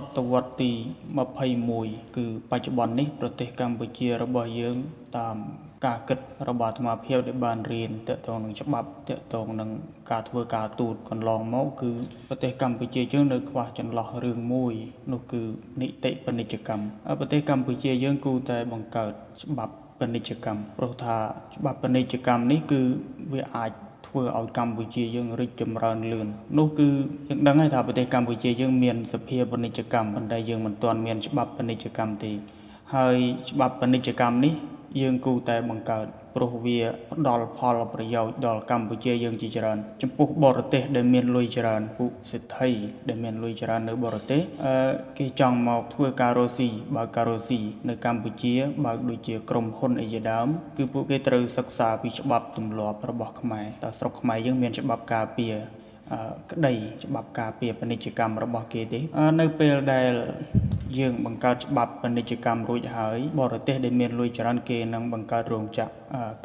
តវត្សទី21គឺបច្ចុប្បន្ននេះប្រទេសកម្ពុជារបស់យើងតាមការគិតរបស់អាត្មាភាពដែលបានរៀនទាក់ទងនឹងច្បាប់ទាក់ទងនឹងការធ្វើការទូតកន្លងមកគឺប្រទេសកម្ពុជាយើងនៅខ្វះចន្លោះរឿងមួយនោះគឺនីតិពាណិជ្ជកម្មប្រទេសកម្ពុជាយើងគួរតែបង្កើតច្បាប់ពាណិជ្ជកម្មព្រោះថាច្បាប់ពាណិជ្ជកម្មនេះគឺវាអាចធ្វើឲ្យកម្ពុជាយើងរីកចម្រើនលឿននោះគឺយើងដឹងហើយថាប្រទេសកម្ពុជាយើងមានសភាពាណិជ្ជកម្មប៉ុន្តែយើងមិនទាន់មានច្បាប់ពាណិជ្ជកម្មទេហើយច្បាប់ពាណិជ្ជកម្មនេះយើងគួរតែបង្កើតព្រោះវាផ្ដល់ផលប្រយោជន៍ដល់កម្ពុជាយើងជាច្រើនចំពោះបរទេសដែលមានលុយច្រើនពួកសេដ្ឋីដែលមានលុយច្រើននៅបរទេសគេចង់មកធ្វើការរកស៊ីបើកការរកស៊ីនៅកម្ពុជាបើកដូចជាក្រុមហ៊ុនអីជាដើមគឺពួកគេត្រូវសិក្សាពីច្បាប់ទម្លាប់របស់ខ្មែរតើស្រុកខ្មែរយើងមានច្បាប់ការពារក្តីច្បាប់ការពារពាណិជ្ជកម្មរបស់គេទេនៅពេលដែលយើងបង្កើតច្បាប់ពាណិជ្ជកម្មរួចហើយបរទេសដែលមានលុយច្រើនគេនឹងបង្កើតរោងចក្រ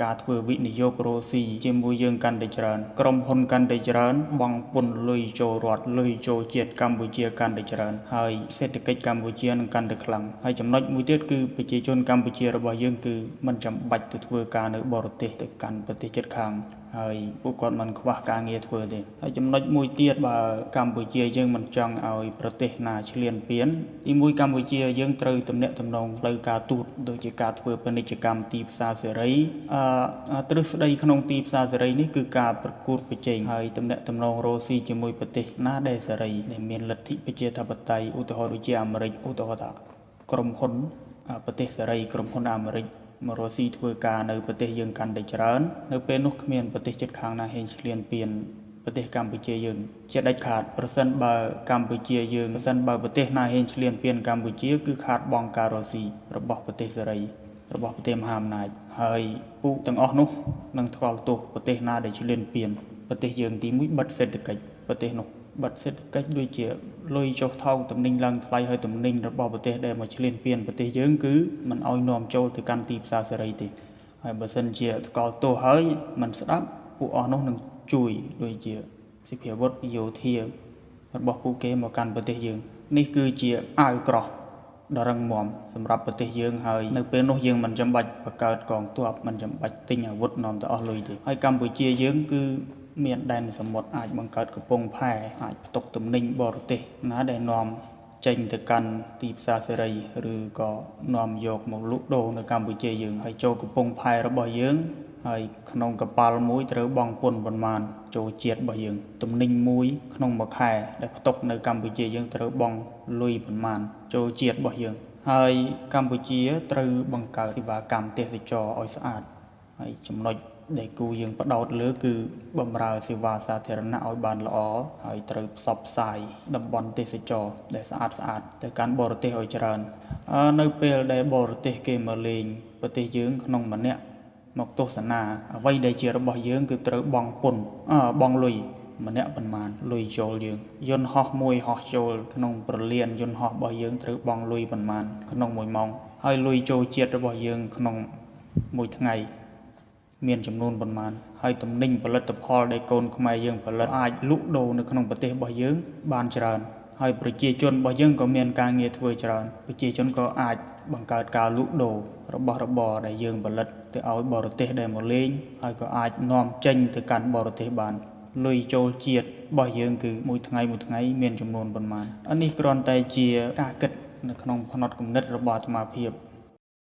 ការធ្វើវិនិយោគរកស៊ីជាមួយយើងកាន់តែច្រើនក្រុមហ៊ុនកាន់តែច្រើនបង់ពន្ធលុយចូលរដ្ឋលុយចូលជាតិកម្ពុជាកាន់តែច្រើនហើយសេដ្ឋកិច្ចកម្ពុជានឹងកាន់តែខ្លាំងហើយចំណុចមួយទៀតគឺប្រជាជនកម្ពុជារបស់យើងគឺមិនចាំបាច់ទៅធ្វើការនៅបរទេសទៅកាន់ប្រទេសជិតខាងហើយពួកគាត់មិនខ្វះការងារធ្វើទេហើយចំណុចមួយទៀតបើកម្ពុជាយើងមិនចង់ឲ្យប្រទេសណាឈ្លានពានទីមួយកម្ពុជាយើងត្រូវទំនាក់ទំនងផ្លូវការទូតដូចជាការធ្វើពាណិជ្ជកម្មទីផ្សារសេរីទ្រឹស្ដីក្នុងទីផ្សារសេរីនេះគឺការប្រកួតប្រជែងហើយទំនាក់ទំនងរកស៊ីជាមួយប្រទេសណាដែលសេរីដែលមានលទ្ធិប្រជាធិបតេយ្យឧទាហរណ៍ដូចជាអាមេរិកឧទាហរណ៍ថាក្រុមហ៊ុនប្រទេសសេរីក្រុមហ៊ុនអាមេរិកមករកស៊ីធ្វើការនៅប្រទេសយើងកាន់តែច្រើននៅពេលនោះគ្មានប្រទេសជិតខាងណាហ៊ានឈ្លានពានប្រទេសកម្ពុជាយើងជាដាច់ខាតប្រសិនបើកម្ពុជាយើងប្រសិនបើប្រទេសណាហ៊ានឈ្លានពានកម្ពុជាគឺខាតបង់ការរកស៊ីរបស់ប្រទេសសេរីរបស់ប្រទេសមហាអំណាចហើយពួកទាំងអស់នោះនឹងថ្កោលទោសប្រទេសណាដែលឈ្លានពានប្រទេសយើងទីមួយបិទសេដ្ឋកិច្ចប្រទេសនោះបិទសេដ្ឋកិច្ចដូចជាលុយចុះថោកទំនិញឡើងថ្លៃហើយទំនិញរបស់ប្រទេសដែលមកឈ្លានពានប្រទេសយើងគឺមិនឲ្យនាំចូលទៅកាន់ទីផ្សារសេរីទេហើយបើសិនជាថ្កោលទោសហើយមិនស្ដាប់ពួកអស់នោះនឹងជួយដូចជាសិភាវុធយោធារបស់ពួកគេមកកាន់ប្រទេសយើងនេះគឺជាអាវក្រោះដ៏រឹងមាំសម្រាប់ប្រទេសយើងហើយនៅពេលនោះយើងមិនចាំបាច់បង្កើតកងទ័ពមិនចាំបាច់ទិញអាវុធនាំទៅអស់លុយទេហើយកម្ពុជាយើងគឺមានដែនសមុទ្រអាចបង្កើតកំពង់ផែអាចផ្ទុកទំនិញបរទេសណាដែលនាំចេញទៅកាន់ទីផ្សារសេរីឬក៏នាំយកមកលក់ដូរនៅកម្ពុជាយើងហើយចូលកំពង់ផែរបស់យើងហើយក្នុងកប៉ាល់មួយត្រូវបង់ពន្ធប៉ុន្មានចូលជាតិរបស់យើងទំនិញមួយក្នុងមួយខែដែលផ្ទុកនៅកម្ពុជាយើងត្រូវបង់លុយប៉ុន្មានចូលជាតិរបស់យើងហើយកម្ពុជាត្រូវបង្កើតសេវាកម្មទេសចរឲ្យស្អាតហើយចំណុចដែលគូយើងផ្ដោតលើគឺបម្រើសេវាសាធារណៈឲ្យបានល្អហើយត្រូវផ្សព្វផ្សាយតំបន់ទេសចរដែលស្អាតស្អាតទៅកាន់បរទេសឲ្យច្រើននៅពេលដែលបរទេសគេមកលេងប្រទេសយើងក្នុងម្នាក់មកទស្សនាអ្វីដែលជារបស់យើងគឺត្រូវបង់ពន្ធបង់លុយម្នាក់ប៉ុន្មានលុយចូលយើងយន្តហោះមួយហោះចូលក្នុងប្រលានយន្តហោះរបស់យើងត្រូវបង់លុយប៉ុន្មានក្នុងមួយម៉ោងហើយលុយចូលជាតិរបស់យើងក្នុងមួយថ្ងៃមានចំនួនប៉ុន្មានហើយទំនិញផលិតផលដែលកូនខ្មែរយើងផលិតអាចលក់ដូរនៅក្នុងប្រទេសរបស់យើងបានច្រើនហើយប្រជាជនរបស់យើងក៏មានការងារធ្វើច្រើនប្រជាជនក៏អាចបង្កើតការលក់ដូររបស់របរដែលយើងផលិតទៅឲ្យបរទេសដែលមកលេងហើយក៏អាចនាំចេញទៅកាន់បរទេសបានលុយចូលជាតិរបស់យើងគឺមួយថ្ងៃមួយថ្ងៃមានចំនួនប៉ុន្មាននេះគ្រាន់តែជាការគិតនៅក្នុងផ្នត់គំនិតរបស់អាត្មាភាព